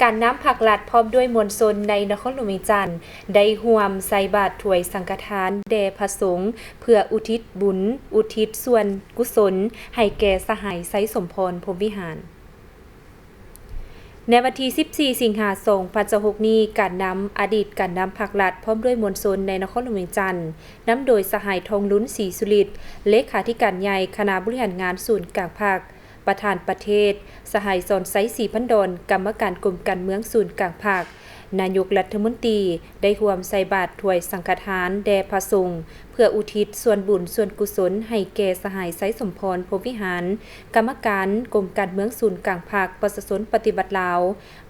ການນຳພັກລັດ ພ້ອມດ້ວຍມວນຊົນໃນນະຄອນຫຼວງວຽງຈັນ ໄດ້ຮ່ວມໃສ່ບາດຖວາຍສັງຄະທານແດ່ພະສົງ ເພື່ອອຸທິດບຸນ ອຸທິດສ່ວນກຸສົນໃຫ້ແກ່ສະຫາຍ ໄຊສົມພອນ ພົມວິຫານ. ໃນວັນທີສິບສີ່ ສິງຫາ ສອງພັນຊາວຫົກນີ້, ການນຳ ອະດີດການນຳພັກລັດ ພ້ອມດ້ວຍມວນຊົນໃນນະຄອນຫຼວງວຽງຈັນ ນຳໂດຍສະຫາຍ ທອງລຸນ ສີສຸລິດ ເລຂາທິການໃຫຍ່ຄະນະບໍລິຫານງານສູນກາງພັກ, ປະທານປະເທດ, ສະຫາຍ ສອນໄຊ ສີພັນດອນ ກຳມະການກົມການເມືອງສູນກາງພັກ, ນາຍົກລັດຖະມົນຕີ ໄດ້ຮ່ວມໃສ່ບາດຖວາຍສັງຄະທານແດ່ພະສົງ ເພື່ອອຸທິດສ່ວນບຸນສ່ວນກຸສົນໃຫ້ແກ່ສະຫາຍ ໄຊສົມພອນ ພົມວິຫານ ກຳມະການກົມການເມືອງສູນກາງພັກປະຊາຊົນປະຕິວັດລາວ,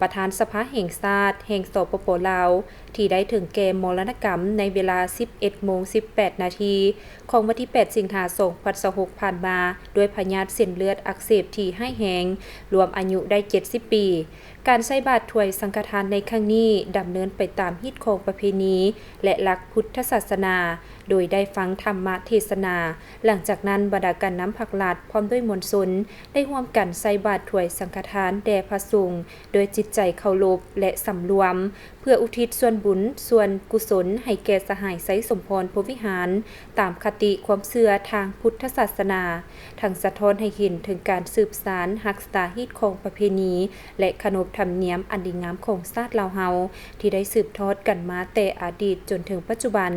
ປະທານສະພາແຫ່ງຊາດແຫ່ງ ສປປ ລາວ ທີ່ໄດ້ເຖິງແກ່ມໍລະນະກຳໃນເວລາສິບເອັດໂມງສິບແປດນາທີ ຂອງວັນທີແປດ ສິງຫາ ສອງພັນຊາວຫົກຜ່ານມາ ດ້ວຍພະຍາດເສັ້ນເລືອດອັກເສບທີ່ຮ້າຍແຮງ, ລວມອາຍຸໄດ້ເຈັດສິບປີ. ການໃສ່ບາດຖວາຍສັງຄະທານໃນຄັ້ງນີ້ ດຳເນີນໄປຕາມຮີດຄອງປະເພນີ ແລະ ຫຼັກພຸດທະສາສະໜາ, ໂດຍໄດ້ຟັງທຳມະເທສະໜາ. ຫຼັງຈາກນັ້ນ, ບັນດາການນຳພັກລັດ ພ້ອມດ້ວຍມວນຊົນ ໄດ້ຮ່ວມກັນໃສ່ບາດຖວາຍສັງຄະທານແດ່ພະສົງ ດ້ວຍຈິດໃຈເຄົາລົບ ແລະ ສຳລວມ, ເພື່ອອຸທິດສ່ວນບຸນສ່ວນກຸສົນໃຫ້ແກ່ສະຫາຍ ໄຊສົມພອນ ພົມວິຫານ ຕາມຄະຕິຄວາມເຊື່ອທາງພຸດທະສາສະໜາ, ທັງສະທ້ອນໃຫ້ເຫັນເຖິງການສືບສານຮັກສາຮີດຄອງປະເພນີ ແລະ ຂະໜົບທຳນຽມອັນດີງາມຂອງຊາດລາວເຮົາ ທີ່ໄດ້ສືບທອດກັນມາແຕ່ອະດີດຈົນເຖິງປັດຈຸບັນ.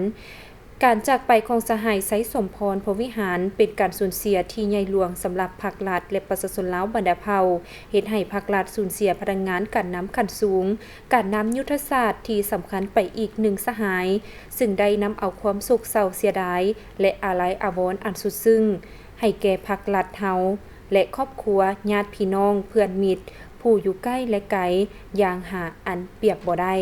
ການຈາກໄປຂອງສະຫາຍ ໄຊສົມພອນ ພົມວິຫານ ເປັນການສູນເສຍທີ່ໃຫຍ່ຫຼວງສຳລັບພັກລັດ ແລະ ປະຊາຊົນລາວບັນດາເຜົ່າ, ເຮັດໃຫ້ພັກລັດສູນເສຍພະນັກງານການນຳຂັ້ນສູງ, ການນຳຍຸດທະສາດທີ່ສຳຄັນໄປອີກໜຶ່ງສະຫາຍ, ຊຶ່ງໄດ້ນຳເອົາຄວາມໂສກເສົ້າເສຍດາຍ ແລະ ອາໄລອາວອນອັນສຸດຊຶ້ງ ໃຫ້ແກ່ພັກລັດເຮົາ ແລະ ຄອບຄົວ, ຍາດພີ່ນ້ອງ, ເພື່ອນມິດ, ຜູ້ຢູ່ໃກ້ ແລະ ໄກ ຢ່າງຫາອັນປຽບບໍ່ໄດ້.